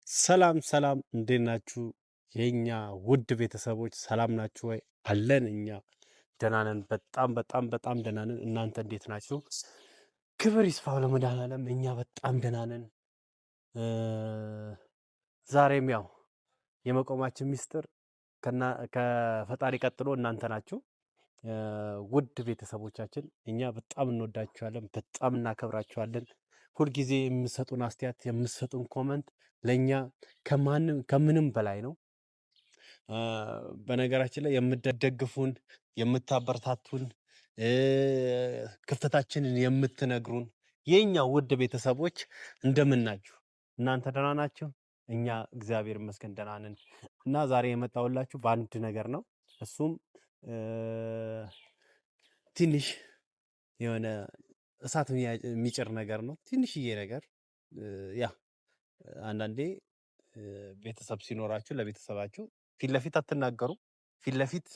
ሰላም ሰላም፣ እንዴት ናችሁ የኛ ውድ ቤተሰቦች? ሰላም ናችሁ ወይ? አለን፣ እኛ ደህና ነን። በጣም በጣም በጣም ደህና ነን። እናንተ እንዴት ናችሁ? ክብር ይስፋው ለመድኃኔዓለም። እኛ በጣም ደህና ነን። ዛሬም ያው የመቆማችን ሚስጥር ከፈጣሪ ቀጥሎ እናንተ ናችሁ። ውድ ቤተሰቦቻችን እኛ በጣም እንወዳችኋለን፣ በጣም እናከብራችኋለን። ሁልጊዜ የምትሰጡን አስተያየት፣ የምትሰጡን comment ለእኛ ከማንም ከምንም በላይ ነው። በነገራችን ላይ የምትደግፉን፣ የምታበረታቱን፣ ክፍተታችንን የምትነግሩን የኛ ውድ ቤተሰቦች እንደምን ናችሁ? እናንተ ደህና ናችሁ? እኛ እግዚአብሔር ይመስገን ደህና ነን። እና ዛሬ የመጣሁላችሁ በአንድ ነገር ነው። እሱም ትንሽ የሆነ እሳት የሚጭር ነገር ነው። ትንሽዬ ነገር። ያ አንዳንዴ ቤተሰብ ሲኖራችሁ ለቤተሰባችሁ ፊት ለፊት አትናገሩ፣ ፊት ለፊት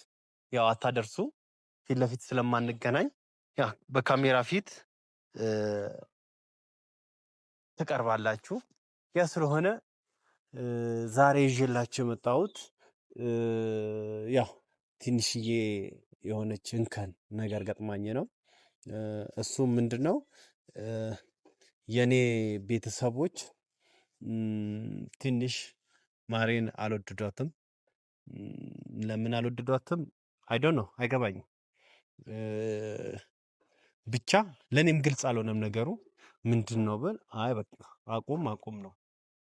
ያው አታደርሱ። ፊት ለፊት ስለማንገናኝ ያ በካሜራ ፊት ትቀርባላችሁ። ያ ስለሆነ ዛሬ ይዤላችሁ የመጣሁት ያው ትንሽዬ የሆነች እንከን ነገር ገጥማኝ ነው። እሱም ምንድን ነው? የኔ ቤተሰቦች ትንሽ ማሬን አልወደዷትም። ለምን አልወደዷትም? I don't know፣ አይገባኝም። ብቻ ለእኔም ግልጽ አልሆነም ነገሩ። ምንድን ነው ብል፣ አይ በቃ አቁም አቁም ነው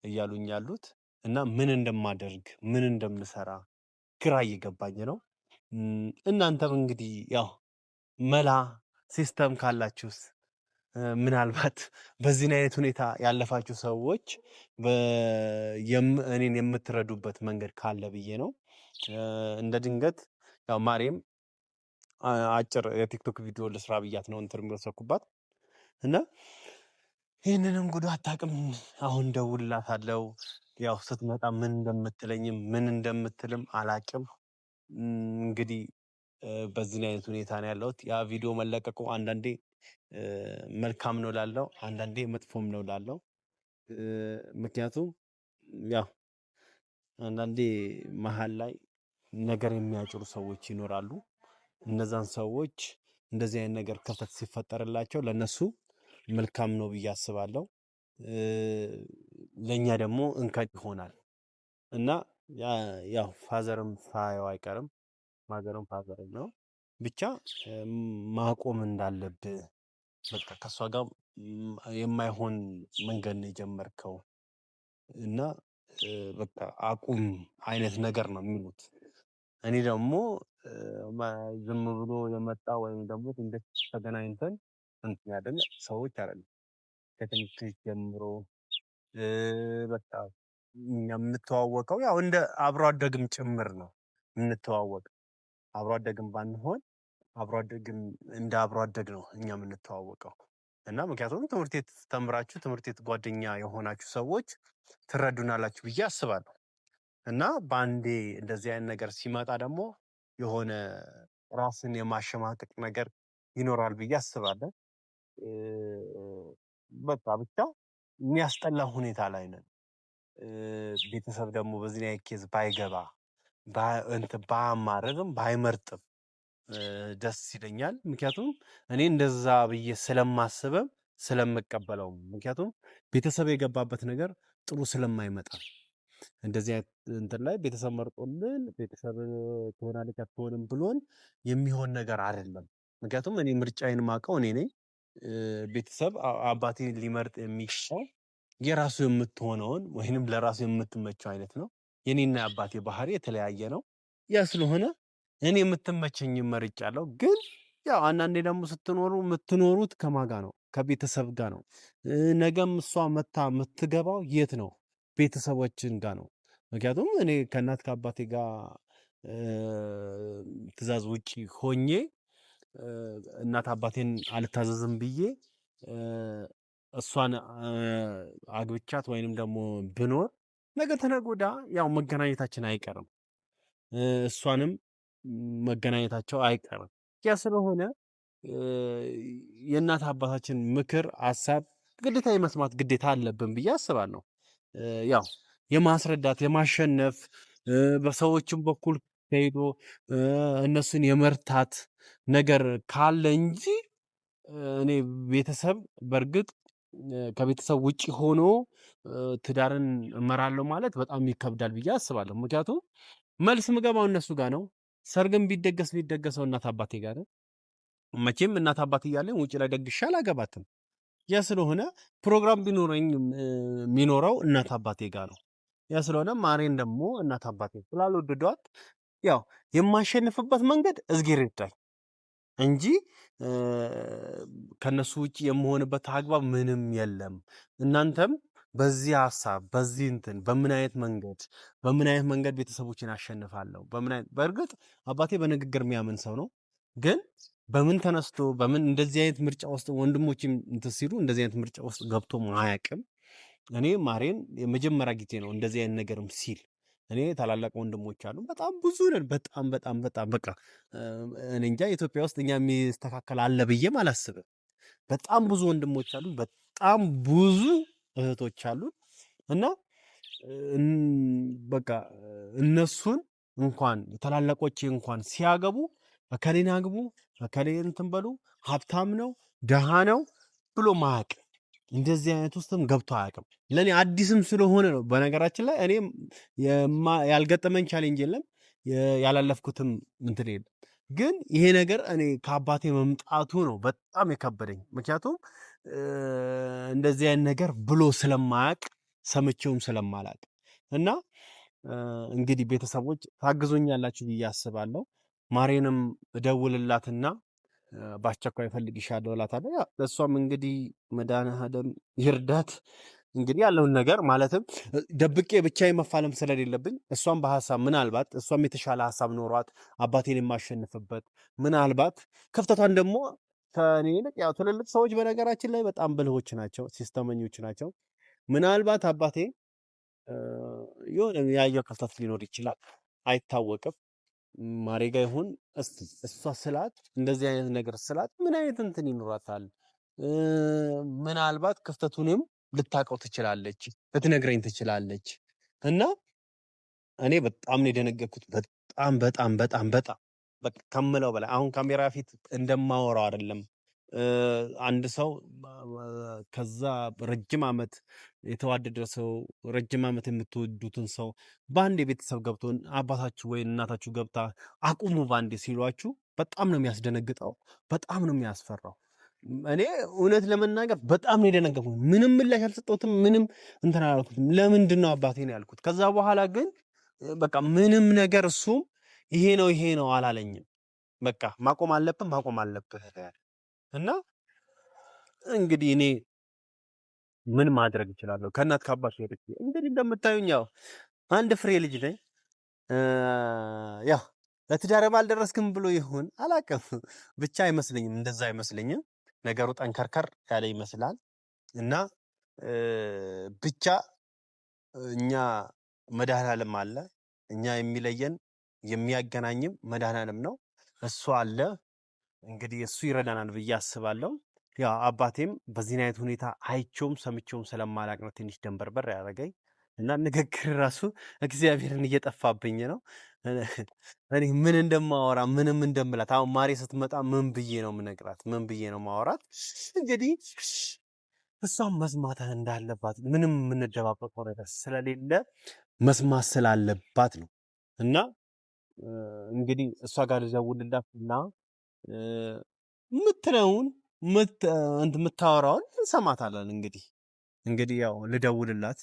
እያሉኝ ያሉት። እና ምን እንደማደርግ፣ ምን እንደምሰራ ግራ እየገባኝ ነው። እናንተም እንግዲህ ያው መላ system ካላችሁስ፣ ምናልባት በዚህን አይነት ሁኔታ ያለፋችሁ ሰዎች እኔን የምትረዱበት መንገድ ካለ ብዬ ነው። እንደ ድንገት ያው ማሬም አጭር የቲክቶክ ቪዲዮ ልስራ ብያት ነው እንትን የወሰድኩባት። እና ይህንንም ጉዶ አታውቅም። አሁን ደውልላታለሁ። ያው ስትመጣ ምን እንደምትለኝም ምን እንደምትልም አላቅም። እንግዲህ በዚህን አይነት ሁኔታ ነው ያለሁት። ያ ቪዲዮ መለቀቁ አንዳንዴ መልካም ነው ላለው፣ አንዳንዴ መጥፎም ነው ላለው። ምክንያቱም ያው አንዳንዴ መሀል ላይ ነገር የሚያጭሩ ሰዎች ይኖራሉ። እነዛን ሰዎች እንደዚህ አይነት ነገር ክፍተት ሲፈጠርላቸው ለነሱ መልካም ነው ብዬ አስባለሁ። ለእኛ ደግሞ እንከን ይሆናል። እና ያው father ም ሳየው አይቀርም፣ mother ም father ም ነው። ብቻ ማቆም እንዳለብህ፣ በቃ ከእሷ ጋር የማይሆን መንገድ ነው የጀመርከው እና በቃ አቁም አይነት ነገር ነው የሚሉት። እኔ ደግሞ ዝም ብሎ የመጣ ወይም ደግሞ ድንገት ተገናኝተን እንትን ያለን ሰዎች አይደለም። ከትምህርት ቤት ጀምሮ በቃ እኛ የምንተዋወቀው ያው እንደ አብሮ አደግም ጭምር ነው የምንተዋወቀው። አብሮ አደግም ባንሆን አብሮ አደግም እንደ አብሮ አደግ ነው እኛ የምንተዋወቀው። እና ምክንያቱም ትምህርት ቤት ተምራችሁ ትምህርት ቤት ጓደኛ የሆናችሁ ሰዎች ትረዱናላችሁ ብዬ አስባለሁ። እና በአንዴ እንደዚህ አይነት ነገር ሲመጣ ደግሞ የሆነ ራስን የማሸማቀቅ ነገር ይኖራል ብዬ አስባለሁ። በቃ ብቻ የሚያስጠላ ሁኔታ ላይ ነን። ቤተሰብ ደግሞ በዚህ አይነት case ባይገባ፣ እንትን ባያማርርም ባይመርጥም ደስ ይለኛል። ምክንያቱም እኔ እንደዛ ብዬ ስለማስብም ስለምቀበለውም፣ ምክንያቱም ቤተሰብ የገባበት ነገር ጥሩ ስለማይመጣ፣ እንደዚህ አይነት እንትን ላይ ቤተሰብ መርጦልን ቤተሰብ ትሆናለች አትሆንም ብሎን የሚሆን ነገር አይደለም። ምክንያቱም እኔ ምርጫዬን ማውቀው እኔ ነኝ። ቤተሰብ አባቴ ሊመርጥ የሚችለው የራሱ የምትሆነውን ወይንም ለራሱ የምትመቸው አይነት ነው። የኔና የአባቴ ባህሪ የተለያየ ነው። ያ ስለሆነ እኔ የምትመቸኝ መርጫለሁ። ግን ያው አንዳንዴ ደግሞ ስትኖሩ የምትኖሩት ከማን ጋር ነው? ከቤተሰብ ጋር ነው። ነገም እሷ መታ የምትገባው የት ነው? ቤተሰቦችን ጋር ነው። ምክንያቱም እኔ ከእናት ከአባቴ ጋር ትእዛዝ ውጪ ሆኜ፣ እናት አባቴን አልታዘዝም ብዬ እሷን አግብቻት ወይንም ደግሞ ብኖር ነገ ተነገ ወዲያ ያው መገናኘታችን አይቀርም። እሷንም መገናኘታቸው አይቀርም። ያ ስለሆነ የእናት አባታችን ምክር፣ ሀሳብ ግዴታ የመስማት ግዴታ አለብን ብዬ አስባለሁ። ያው የማስረዳት የማሸነፍ በሰዎችም በኩል ተሄዶ እነሱን የመርታት ነገር ካለ እንጂ እኔ ቤተሰብ በእርግጥ ከቤተሰብ ውጪ ሆኖ ትዳርን እመራለሁ ማለት በጣም ይከብዳል ብዬ አስባለሁ። ምክንያቱም መልስ ምገባው እነሱ ጋር ነው። ሰርግም ቢደገስ የሚደገሰው እናት አባቴ ጋር ነው። መቼም እናት አባት እያለኝ ውጪ ላይ ደግሼ አላገባትም። ያ ስለሆነ ፕሮግራም ቢኖረኝ የሚኖረው እናት አባቴ ጋር ነው። ያ ስለሆነ ማሬን ደግሞ እናት አባቴ ስላልወደዷት ያው የማሸንፍበት መንገድ እዝጌር ይርዳኝ እንጂ ከነሱ ውጪ የምሆንበት አግባብ ምንም የለም። እናንተም በዚህ ሀሳብ በዚህ እንትን በምን አይነት መንገድ ቤተሰቦችን አሸንፋለሁ? በምን አይነት በእርግጥ አባቴ በንግግር የሚያምን ሰው ነው። ግን በምን ተነስቶ በምን እንደዚህ አይነት ምርጫ ውስጥ ወንድሞችም እንትን ሲሉ እንደዚህ አይነት ምርጫ ውስጥ ገብቶ አያውቅም። እኔ ማሬን የመጀመሪያ ጊዜ ነው እንደዚህ አይነት ነገርም ሲል። እኔ ታላላቅ ወንድሞች አሉ፣ በጣም ብዙ ነን። በጣም በጣም በጣም በቃ እኔ እንጃ ኢትዮጵያ ውስጥ እኛ የሚስተካከል አለ ብዬም አላስብም። በጣም ብዙ ወንድሞች አሉ፣ በጣም ብዙ እህቶች አሉ። እና በቃ እነሱን እንኳን ታላላቆቼ እንኳን ሲያገቡ እከሌን አግቡ፣ እከሌን እንትን በሉ፣ ሀብታም ነው ደሃ ነው ብሎ ማያውቅ እንደዚህ አይነት ውስጥም ገብቶ አያውቅም። ለእኔ አዲስም ስለሆነ ነው። በነገራችን ላይ እኔም ያልገጠመኝ challenge የለም፣ ያላለፍኩትም እንትን የለም። ግን ይሄ ነገር እኔ ከአባቴ መምጣቱ ነው በጣም የከበደኝ። ምክንያቱም እንደዚህ አይነት ነገር ብሎ ስለማያውቅ ሰምቼውም ስለማላውቅ እና እንግዲህ ቤተሰቦች ታግዙኛላችሁ ብዬ አስባለሁ። ማሬንም እደውልላትና በአስቸኳይ እፈልግሻለሁ እላታለሁ። ያው ለእሷም እንግዲህ መድኃኒዓለም ይርዳት። እንግዲህ ያለውን ነገር ማለትም ደብቄ ብቻዬን መፋለም ስለሌለብኝ እሷም በሀሳብ ምናልባት እሷም የተሻለ ሀሳብ ኖሯት አባቴን የማሸንፍበት ምናልባት ክፍተቷን ደግሞ ከእኔ ይልቅ ያው ትልልቅ ሰዎች በነገራችን ላይ በጣም ብልሆች ናቸው፣ ሲስተመኞች ናቸው። ምናልባት አባቴ የሆነ ያየው ክፍተት ሊኖር ይችላል፣ አይታወቅም። ማሬ ጋ ይሁን እስቲ እሷ ስላት እንደዚህ አይነት ነገር ስላት ምን አይነት እንትን ይኖራታል? ምናልባት ክፍተቱንም ልታውቀው ትችላለች፣ ልትነግረኝ ትችላለች። እና እኔ በጣም ነው የደነገጥኩት። በጣም በጣም በጣም በጣም በቃ ከምለው በላይ አሁን ካሜራ ፊት እንደማወራው አይደለም። አንድ ሰው ከዛ ረጅም ዓመት የተዋደደ ሰው ረጅም ዓመት የምትወዱትን ሰው በአንድ የቤተሰብ ገብቶ አባታችሁ ወይ እናታችሁ ገብታ አቁሙ በአንዴ ሲሏችሁ በጣም ነው የሚያስደነግጠው፣ በጣም ነው የሚያስፈራው። እኔ እውነት ለመናገር በጣም ነው የደነገጥኩት። ምንም ምላሽ አልሰጠሁትም። ምንም እንትን አላልኩትም። ለምንድን ነው አባቴ ነው ያልኩት። ከዛ በኋላ ግን በቃ ምንም ነገር እሱም ይሄ ነው ይሄ ነው አላለኝም። በቃ ማቆም አለብህ ማቆም አለብህ እና እንግዲህ እኔ ምን ማድረግ እችላለሁ? ከእናት ከአባት ወጥቼ እንግዲህ እንደምታዩኝ ያው አንድ ፍሬ ልጅ ነኝ። ያው ለትዳርም አልደረስክም ብሎ ይሁን አላውቅም፣ ብቻ አይመስለኝም፣ እንደዛ አይመስለኝም። ነገሩ ጠንከርከር ያለ ይመስላል እና ብቻ እኛ መድኃኔዓለም አለ። እኛ የሚለየን የሚያገናኝም መድኃኔዓለም ነው። እሱ አለ። እንግዲህ እሱ ይረዳናል ብዬ አስባለሁ። ያው አባቴም በዚህ አይነት ሁኔታ አይቼውም ሰምቼውም ስለማላቅ ነው ትንሽ ደንበርበር ያደረገኝ እና ንግግር ራሱ እግዚአብሔርን እየጠፋብኝ ነው። እኔ ምን እንደማወራ ምንም እንደምላት አሁን ማሬ ስትመጣ ምን ብዬ ነው የምነግራት? ምን ብዬ ነው ማወራት? እንግዲህ እሷም መስማት እንዳለባት ምንም የምንደባበቀው ነገር ስለሌለ መስማት ስላለባት ነው። እና እንግዲህ እሷ ጋር ልደውልላት እና የምትለውን የምታወራውን እንሰማታለን። እንግዲህ ያው ልደውልላት።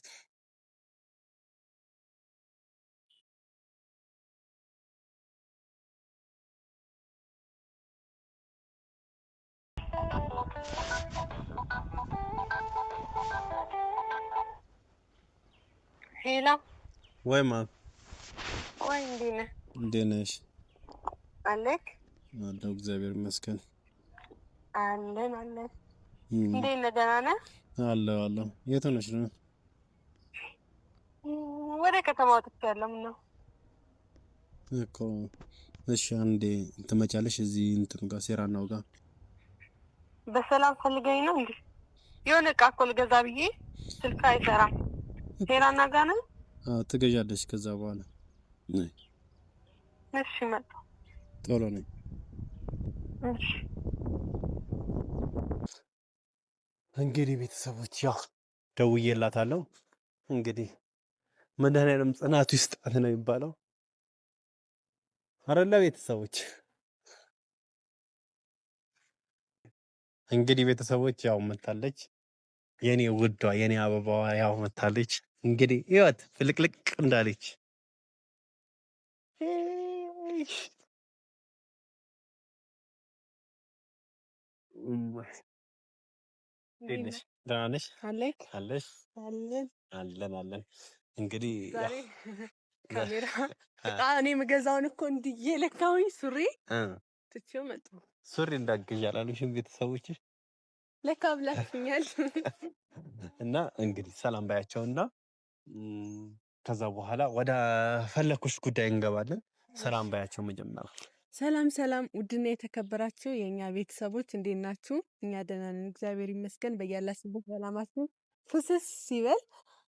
Hello ወይ ማ ወይ፣ እንዴት ነህ? እንዴት ነሽ? አለክ? አለሁ፣ እግዚአብሔር ይመስገን። አለን አለን። እንዴት ነህ? ደህና ነህ? አለሁ አለሁ። የት ሆነሽ ነው? ወደ ከተማ ወጥቻለሁ። ምነው እኮ እሺ፣ አንዴ ትመጫለሽ? እዚህ እንትኑ ጋር ሴራናው ጋር። በሰላም ፈልገኝ ነው እንዴ? የሆነ እቃ እኮ ልገዛ ብዬ ስልክ አይሰራም። ሴራና ጋር ነህ? አዎ ትገዣለሽ። ከዛ በኋላ ነይ። እሺ መጣሁ። ቶሎ ነይ። እሺ። እንግዲህ ቤተሰቦች ያው ደውዬላታለሁ። እንግዲህ መድኃኒዓለም ጽናቱ ይስጣት ነው የሚባለው አይደለ ቤተሰቦች? እንግዲህ ቤተሰቦች ያው መታለች፣ የኔ ውዷ የኔ አበባዋ ያው መታለች። እንግዲህ ህይወት ፍልቅልቅ እንዳለች እንዴት ነሽ? ደህና ነሽ? አለሽ? አለን አለን። እንግዲህ ዛሬ ካሜራ እቃ እኔ የምገዛውን እኮ እንዲህ እየለካሁኝ ሱሪ ትቼው መጣሁ። ሱሪ እንዳትገዢ አላሉሽም ቤተሰቦችሽ? ለካ ብላችሁኛል። እና እንግዲህ ሰላም ባያቸውና ከዛ በኋላ ወደ ፈለኩሽ ጉዳይ እንገባለን። ሰላም ባያቸው መጀመሪያ። ሰላም ሰላም፣ ውድና የተከበራችሁ የእኛ ቤተሰቦች እንዴት ናችሁ? እኛ ደህና ነን፣ እግዚአብሔር ይመስገን። በያላችሁበት ሰላማችሁ ፍስስ ሲበል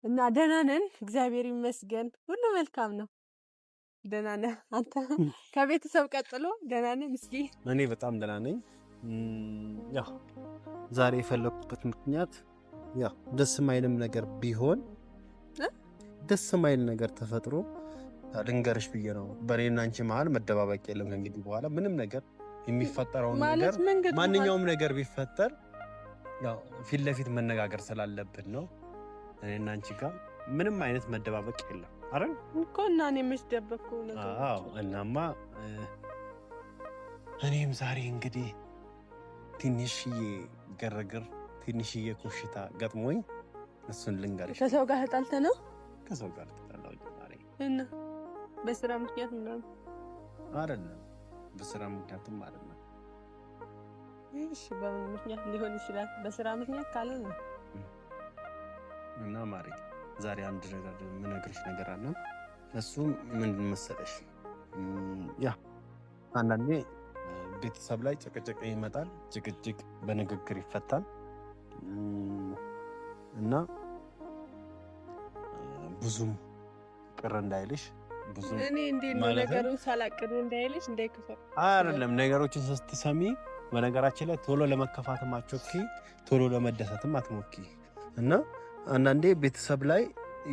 እና ደህና ነን፣ እግዚአብሔር ይመስገን። ሁሉ መልካም ነው። ደህና ነህ አንተ? ከቤተሰብ ቀጥሎ ደህና ነህ? ምስኪ እኔ በጣም ደህና ነኝ። ያው ዛሬ የፈለኩበት ምክንያት ያው ደስ የማይልም ነገር ቢሆን ደስ የማይል ነገር ተፈጥሮ ልንገርሽ ብዬ ነው። በእኔና አንቺ መሀል መደባበቅ የለም ከእንግዲህ በኋላ ምንም ነገር የሚፈጠረውን ነገር ማንኛውም ነገር ቢፈጠር ያው ፊት ለፊት መነጋገር ስላለብን ነው። እኔና አንቺ ጋር ምንም አይነት መደባበቅ የለም አይደል እኮ። እና እኔ መች ደበቅኩ? አዎ። እናማ እኔም ዛሬ እንግዲህ ትንሽዬ ግርግር ትንሽዬ ኮሽታ ገጥሞኝ እሱን ልንገርሽ። ከሰው ጋር ተጣልተህ ነው? ከሰው ጋር ተጣላሁ ዛሬ። እና በስራ ምክንያት ምናምን አይደለም? በስራ ምክንያትም አይደለም። እሺ፣ በምን ምክንያት ሊሆን ይችላል? በስራ ምክንያት ካልሆነ። እና ማሪ ዛሬ አንድ ነገር የምነግርሽ ነገር አለ። እሱም ምንድን መሰለሽ፣ ያ አንዳንዴ ቤተሰብ ላይ ጭቅጭቅ ይመጣል። ጭቅጭቅ በንግግር ይፈታል እና ብዙም ቅር እንዳይልሽ ብዙ እኔ እንዴት ነው ነገሩን ሳላቅድ እንዳይልሽ እንዳይከፋ አይደለም። ነገሮችን ስትሰሚ በነገራችን ላይ ቶሎ ለመከፋትም አትሞኪ፣ ቶሎ ለመደሰትም አትሞኪ እና አንዳንዴ ቤተሰብ ላይ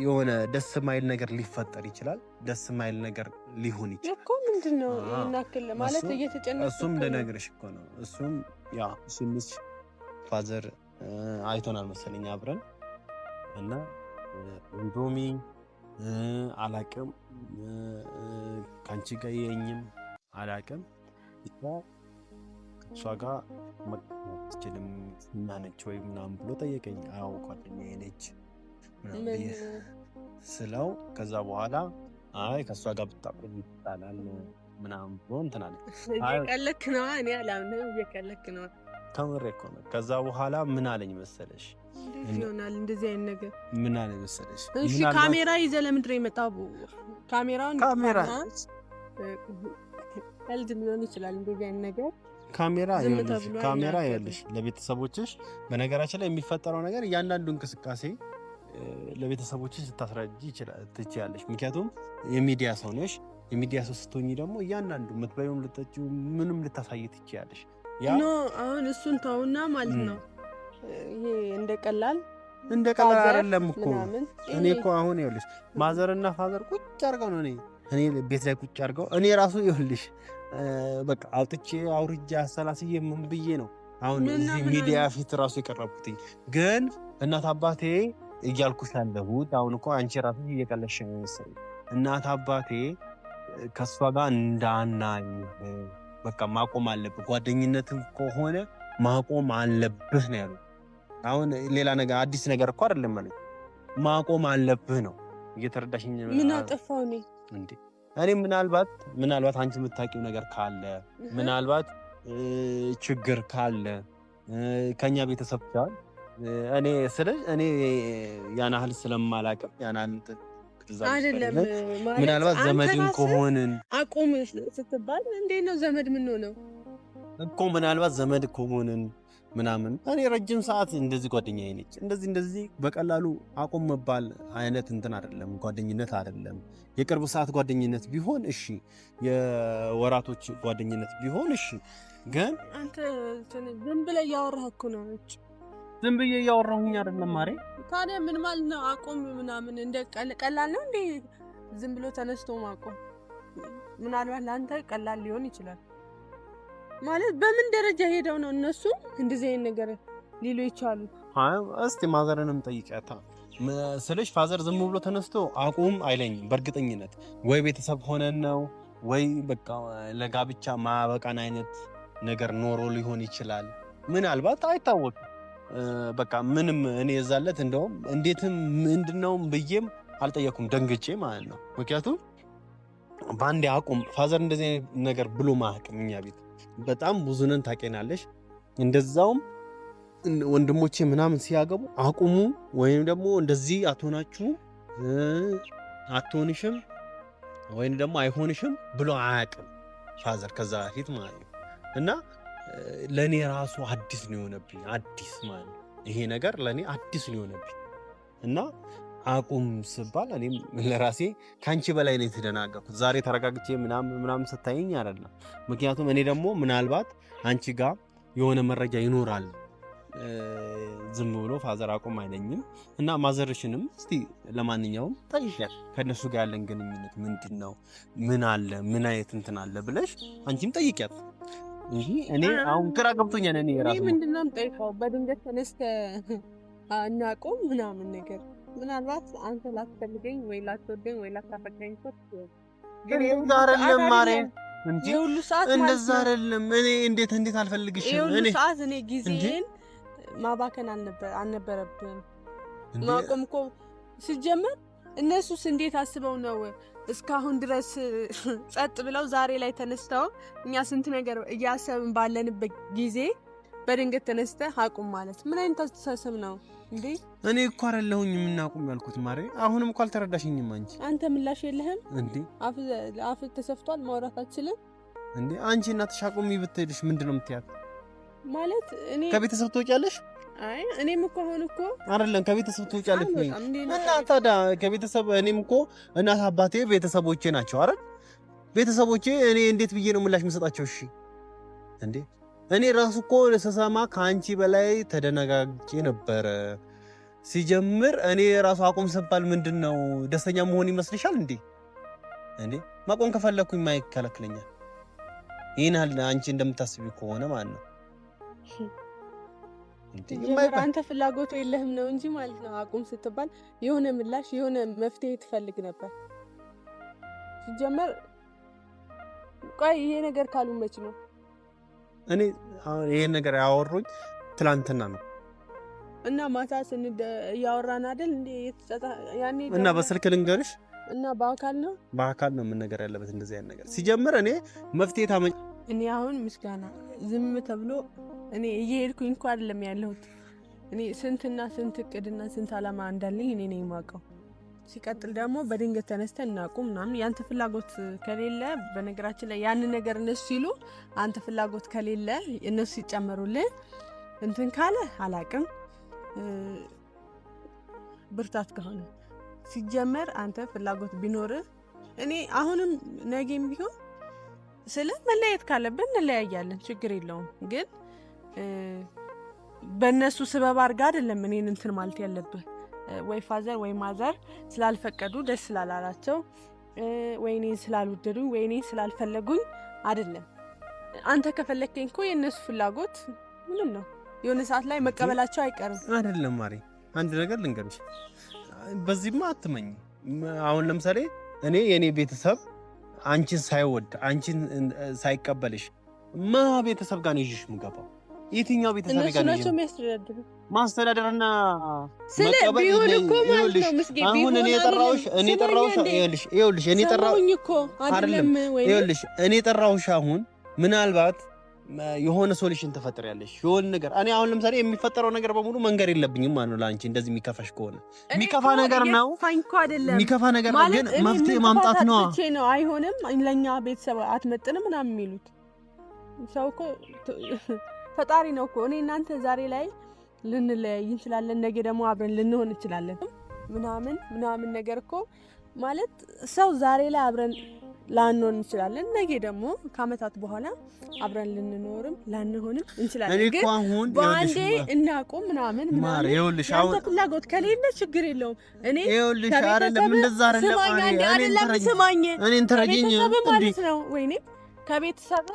የሆነ ደስ የማይል ነገር ሊፈጠር ይችላል። ደስ የማይል ነገር ሊሆን ይችላል እኮ። ምንድን ነው ይሄን ያክል ማለት እየተጨነቅኩ እሱም ልነግርሽ እኮ ነው። እሱም ያ ትንሽ father አይቶናል መሰለኝ አብረን እና እንዶሚ አላቅም ከአንቺ ጋር የኝም አላቅም ብቻ እሷ ጋር አትችልም እና ነች ወይ ምናምን ብሎ ጠየቀኝ። አዎ ጓደኛዬ ነች ምናምን ብዬ ስለው ከዛ በኋላ አይ ከእሷ ጋር ብታቆም ይባላል ምናምን ብሎ እንትን አለ። እየቀለክ ነዋ። እኔ አላምንም። እየቀለክ ነዋ። ከምሬ እኮ ነው። ከዛ በኋላ ምን አለኝ መሰለሽ? እንዴት ይሆናል እንደዚህ አይነት ነገር? ምን አለኝ መሰለሽ? እሺ ካሜራ ይዘህ ለምንድን ነው የመጣው? ካሜራውን ካሜራ ቀልድ ሊሆን ይችላል እንደዚህ አይነት ነገር። ካሜራ ካሜራ ይኸውልሽ፣ ለቤተሰቦችሽ በነገራችን ላይ የሚፈጠረው ነገር እያንዳንዱ እንቅስቃሴ ለቤተሰቦችሽ ልታስረጂ ትችያለሽ። ምክንያቱም የሚዲያ ሰው ነሽ። የሚዲያ ሰው ስትሆኚ ደግሞ እያንዳንዱ የምትበይውም ልጠጪው ምንም ልታሳይ ትችያለሽ። No አሁን እሱን ተውና ማለት ነው። ይሄ እንደ ቀላል እንደ ቀላል አይደለም እኮ። እኔ እኮ አሁን ይኸውልሽ mother እና father ቁጭ አድርገው ነው እኔ ቤት ላይ ቁጭ አድርገው እኔ ራሱ ይኸውልሽ በቃ አውጥቼ አውርጄ አሰላስዬ ምን ብዬ ነው አሁን እዚህ ሚዲያ ፊት ራሱ የቀረብኩትኝ። ግን እናት አባቴ እያልኩሽ ያለሁት አሁን እኮ አንቺ ራሱ እየቀለሽ ነው መሰለኝ። እናት አባቴ ከእሷ ጋር እንዳናይ በቃ ማቆም አለብህ፣ ጓደኝነትም ከሆነ ማቆም አለብህ ነው ያሉት። አሁን ሌላ ነገር አዲስ ነገር እኮ አይደለም ማለት ማቆም አለብህ ነው። እየተረዳሽኝ? ምን አጠፋሁ እኔ እንዴ? እኔ ምናልባት አንቺ የምታውቂው ነገር ካለ ምናልባት ችግር ካለ ከኛ ቤተሰብ ጋር እኔ ስለ እኔ ያን ያህል ስለማላውቅም ያን ያህል አይደለም። ምናልባት ዘመድም ከሆንን አቁም ስትባል እንዴት ነው ዘመድ ምን ሆነው እኮ ምናልባት ዘመድ ከሆንን ምናምን እኔ ረጅም ሰዓት እንደዚህ ጓደኛዬ ነች። እንደዚህ እንደዚህ በቀላሉ አቁም መባል አይነት እንትን አይደለም፣ ጓደኝነት አይደለም። የቅርብ ሰዓት ጓደኝነት ቢሆን እሺ፣ የወራቶች ጓደኝነት ቢሆን እሺ። ግን አንተ ዝም ብለህ እያወራህ እኮ ነው። ዝም ብዬ እያወራሁኝ አይደለም ማሬ። ታዲያ ምን ማለት ነው አቁም ምናምን? እንደ ቀላል ነው እንዴ ዝም ብሎ ተነስቶ ማቆም? ምናልባት ለአንተ ቀላል ሊሆን ይችላል። ማለት በምን ደረጃ ሄደው ነው እነሱ እንደዚህ አይነት ነገር ሊሉ ይቻሉ? እስቲ mother ንም ጠይቂያታ ስልሽ father ዝም ብሎ ተነስቶ አቁም አይለኝም። በእርግጠኝነት ወይ ቤተሰብ ሆነን ነው ወይ በቃ ለጋብቻ ማበቃን አይነት ነገር ኖሮ ሊሆን ይችላል። ምናልባት አይታወቅም። በቃ ምንም እኔ የዛለት እንደውም እንዴትም ምንድነውም ብዬም አልጠየኩም፣ ደንግጬ ማለት ነው። ምክንያቱም በአንዴ አቁም father እንደዚህ አይነት ነገር ብሎ ማያውቅም። እኛ ቤት በጣም ብዙ ነን ታውቂናለሽ። እንደዛውም ወንድሞቼ ምናምን ሲያገቡ አቁሙ ወይም ደግሞ እንደዚህ አትሆናችሁ አትሆንሽም ወይም ደግሞ አይሆንሽም ብሎ አያውቅም father ከዛ በፊት ማለት ነው። እና ለእኔ ራሱ አዲስ ነው የሆነብኝ፣ አዲስ ማለት ነው ይሄ ነገር ለእኔ አዲስ ነው የሆነብኝ። እና አቁም ስባል እኔም ለራሴ ከአንቺ በላይ ነው የተደናገርኩት። ዛሬ ተረጋግቼ ምናምን ምናምን ስታይኝ አይደለም። ምክንያቱም እኔ ደግሞ ምናልባት አንቺ ጋር የሆነ መረጃ ይኖራል፣ ዝም ብሎ father አቁም አይለኝም። እና mother ሽንም እስቲ ለማንኛውም ጠይቂያት፣ ከእነሱ ጋር ያለን ግንኙነት ምንድን ነው፣ ምን አለ፣ ምን አይነት እንትን አለ ብለሽ አንቺም ጠይቂያት እንጂ እኔ አሁን ግራ ገብቶኛል። እኔ ራሱ ምንድን ነው የምጠይቀው? በድንገት ተነስተህ እናቁም ምናምን ነገር ምናልባት አንተ ላትፈልገኝ ወይ ላትወደኝ ወይ ላታፈቅረኝ እኮ እንደዛ አይደለም ማሬ፣ እንጂ እንደዛ አይደለም። እኔ እንዴት እንዴት አልፈልግሽም። እኔ ሰዓት እኔ ጊዜን ማባከን አልነበረብህም። ማቆም እኮ ሲጀመር እነሱስ እንዴት አስበው ነው እስካሁን ድረስ ጸጥ ብለው ዛሬ ላይ ተነስተው እኛ ስንት ነገር እያሰብን ባለንበት ጊዜ በድንገት ተነስተህ አቁም ማለት ምን አይነት አስተሳሰብ ነው እንዴ? እኔ እኮ አይደለሁኝ የምናቁም ያልኩት ማሬ። አሁንም እኮ አልተረዳሽኝም አንቺ። አንተ ምላሽ የለህም እንዴ? አፍ ተሰፍቷል፣ ማውራት አትችልም እንዴ? አንቺ እናትሽ አቁሚ ብትልሽ ምንድን ነው የምትያት? ማለት እኔ ከቤተሰብ ትወጪያለሽ? አይ እኔም እኮ አሁን እኮ አይደለም ከቤተሰብ ትወጪያለሽ ወይ? እና ታዲያ ከቤተሰብ እኔም እኮ እናት አባቴ ቤተሰቦቼ ናቸው አይደል? ቤተሰቦቼ እኔ እንዴት ብዬ ነው ምላሽ የምሰጣቸው? እሺ እንዴ እኔ ራሱ እኮ ስሰማ ከአንቺ በላይ ተደነጋግጬ ነበረ። ሲጀምር እኔ ራሱ አቁም ስባል ምንድን ነው ደስተኛ መሆን ይመስልሻል እንዴ? እንዴ ማቆም ከፈለኩኝ ማን ይከለክለኛል? ይህን ያህል አንቺ እንደምታስቢው ከሆነ ማለት ነው። አንተ ፍላጎቱ የለህም ነው እንጂ ማለት ነው። አቁም ስትባል የሆነ ምላሽ የሆነ መፍትሄ ትፈልግ ነበር። ሲጀመር ቆይ ይሄ ነገር ካሉ መች ነው? እኔ ይሄን ነገር ያወሩኝ ትላንትና ነው እና ማታ እያወራን አይደል እንዴ? ያኔ እና በስልክ ልንገርሽ እና በአካል ነው በአካል ነው የምንነገር ያለበት እንደዚህ አይነት ነገር ሲጀምር እኔ መፍትሄ ታመኝ እኔ አሁን ምስጋና ዝም ተብሎ እኔ እየሄድኩኝ እንኳ አይደለም ያለሁት። እኔ ስንትና ስንት እቅድና ስንት አላማ እንዳለኝ እኔ ነኝ የማውቀው። ሲቀጥል ደግሞ በድንገት ተነስተን እናቁም ምናምን ያንተ ፍላጎት ከሌለ፣ በነገራችን ላይ ያንን ነገር እነሱ ሲሉ አንተ ፍላጎት ከሌለ እነሱ ሲጨመሩልህ እንትን ካለ አላቅም ብርታት ከሆነ ሲጀመር አንተ ፍላጎት ቢኖርህ እኔ አሁንም ነገም ቢሆን ስለ መለያየት ካለብን እንለያያለን፣ ችግር የለውም። ግን በእነሱ ስበብ አድርጋ አይደለም እኔን እንትን ማለት ያለብህ። ወይ father ወይ mother ስላልፈቀዱ ደስ ስላላላቸው ወይ እኔን ስላልወደዱኝ ወይ እኔን ስላልፈለጉኝ አይደለም። አንተ ከፈለግከኝ እኮ የእነሱ ፍላጎት ምንም ነው፣ የሆነ ሰዓት ላይ መቀበላቸው አይቀርም። አይደለም ማሪ፣ አንድ ነገር ልንገርሽ፣ በዚህማ አትመኝ። አሁን ለምሳሌ እኔ የእኔ ቤተሰብ አንቺን ሳይወድ አንቺን ሳይቀበልሽ ማ ቤተሰብ ጋር ነው ይዤሽ የምገባው? የትኛው ቤተሰብ ጋር ነው የሚያስተዳድሩ? ማስተዳደርና ስለ ቢሆን እኮ ማለት ነው ምስጌ አሁን እኔ የጠራሁሽ እኔ የጠራሁሽ ይኸውልሽ ይኸውልሽ እኔ የጠራሁሽ እኮ አይደለም ወይ? ይኸውልሽ እኔ የጠራሁሽ አሁን ምናልባት የሆነ solution ትፈጥሪያለሽ የሆነ ነገር። እኔ አሁን ለምሳሌ የሚፈጠረው ነገር በሙሉ መንገር የለብኝም ማለት ነው ለአንቺ። እንደዚህ የሚከፋሽ ከሆነ የሚከፋ ነገር ነው የሚከፋ ነገር ነው፣ ግን መፍትሄ ማምጣት ነው። ነው አይሆንም፣ ለኛ ቤተሰብ አትመጥንም ምናምን የሚሉት ሰው እኮ ፈጣሪ ነው እኮ። እኔ እናንተ ዛሬ ላይ ልንለያይ እንችላለን፣ ነገ ደግሞ አብረን ልንሆን እንችላለን። ምናምን ምናምን ነገር እኮ ማለት ሰው ዛሬ ላይ አብረን ላንሆን እንችላለን፣ ነገ ደግሞ ከአመታት በኋላ አብረን ልንኖርም ላንሆንም እንችላለን። ግን በአንዴ እናቁም ምናምን ምናምን ያንተ ፍላጎት ከሌለ ችግር የለውም። እኔ ስማኝ፣ ቤተሰብ ማለት ነው። ወይኔ ከቤተሰብ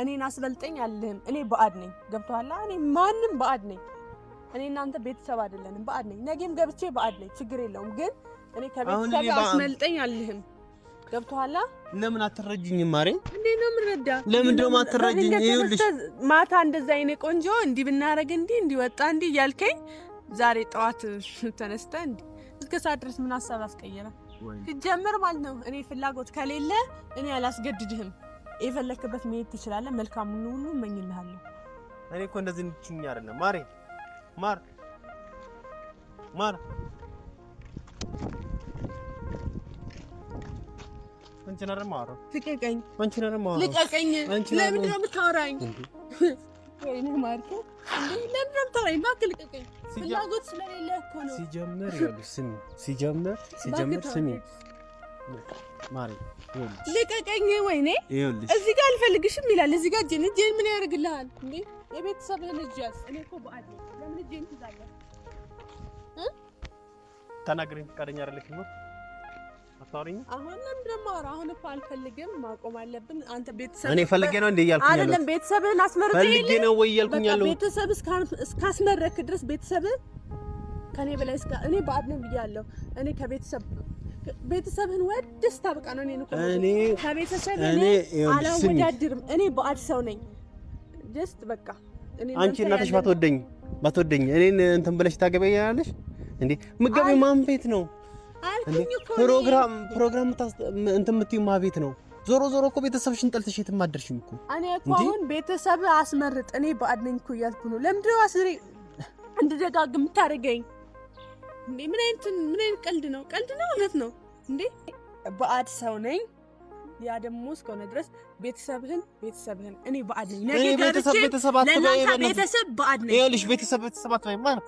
እኔን አስበልጠኝ አልልህም። እኔ ባዕድ ነኝ። ገብቶሃል? እኔ ማንም ባዕድ ነኝ። እኔ እናንተ ቤተሰብ አይደለንም፣ ባዕድ ነኝ። ነገም ገብቼ ባዕድ ነኝ፣ ችግር የለውም። ግን እኔ ከቤተሰብ አስመልጠኝ አልልህም። ገብቶሃል? ለምን አትረጅኝም ማሬ? እንዴት ነው የምረዳ? ለምን ደግሞ አትረጅኝ? ይኸውልሽ ማታ እንደዛ አይኔ ቆንጆ እንዲህ ብናረግ እንዲህ እንዲወጣ እንዲህ እያልከኝ ዛሬ ጠዋት ተነስተህ እንዲህ እስከ ሰዓት ድረስ ምን ሀሳብ አስቀየረ? ሲጀምር ማለት ነው እኔ ፍላጎት ከሌለ እኔ አላስገድድህም። የፈለክበት መሄድ ትችላለህ። መልካሙን ሁሉ እመኝልሃለሁ። እኔ እኮ እንደዚህ እንድትይኝ አይደለም ማሬ። ማር ማር አንቺን አይደል የማወራው? ልቀቀኝ! አንቺን አይደል የማወራው? ልቀቀኝ! ለምንድን ነው የምታወራኝ? ወይኔ ማርኬ፣ ለምንድን ነው የምታወራኝ? እባክህ ልቀቀኝ። ፍላጎት ስለሌለ እኮ ነው። ሲጀምር ይኸውልሽ፣ ስሚ፣ ሲጀምር ሲጀምር ስሚ ማሪ፣ ልቀቀኝ! ወይኔ እዚህ ጋር አልፈልግሽም ይላል። እዚህ ጋር እጄን እጄን ምን ያደርግልሃል እንዴ? የቤተሰብህን እጅ ያዝ። እኔ እኮ በዓል ነኝ። ለምን እጄን ትይዛለህ? ተናግረኝ ፈቃደኛ አይደለሽም። አታወሪኝም? አሁን ለምንድን ነው የማወራው? አሁን እኮ አልፈልግም፣ ማቆም አለብን። አንተ ቤተሰብ እኔ ፈልጌ ነው እንዴ እያልኩኝ ያለሁት? አይደለም፣ ቤተሰብህን አስመርጠህ ፈልጌ ነው ወይ እያልኩኝ ያለሁት? ቤተሰብ እስካስመረክ ድረስ ቤተሰብ ከኔ በላይ እስከ እኔ ባዕድ ነኝ ብያለሁ። እኔ ከቤተሰብ ቤተሰብህን ወደስ ታበቃ ነው። እኔን እኮ እኔ ከቤተሰብ እኔ አላወዳድርም። እኔ ባዕድ ሰው ነኝ። just በቃ አንቺ እናትሽ ባትወደኝ ባትወደኝ እኔን እንትን ብለሽ ታገበኛለሽ እንዴ? ምገቢ ማን ቤት ነው? ፕሮግራም ፕሮግራም እንትን የምትይው ማ ቤት ነው? ዞሮ ዞሮ እኮ ቤተሰብሽን ጠልተሽ የትም አትደርሽም እኮ። እኔ እኮ አሁን ቤተሰብ አስመርጥ እኔ ባዕድ ነኝ እኮ እያልኩ ነው። ለምንድን ነው አስሬ እንድደጋግም የምታደርገኝ እንዴ? ምን አይነት ምን አይነት ቀልድ ነው? ቀልድ ነው? እውነት ነው እንዴ? ባዕድ ሰው ነኝ። ያ ደግሞ እስከሆነ ድረስ ቤተሰብህን ቤተሰብህን እኔ ባዕድ ነኝ። ነገ ቤተሰብ ቤተሰብ አትበይ፣ ቤተሰብ ባዕድ ነኝ። ይኸውልሽ ቤተሰብ ቤተሰብ አትበይ ማለት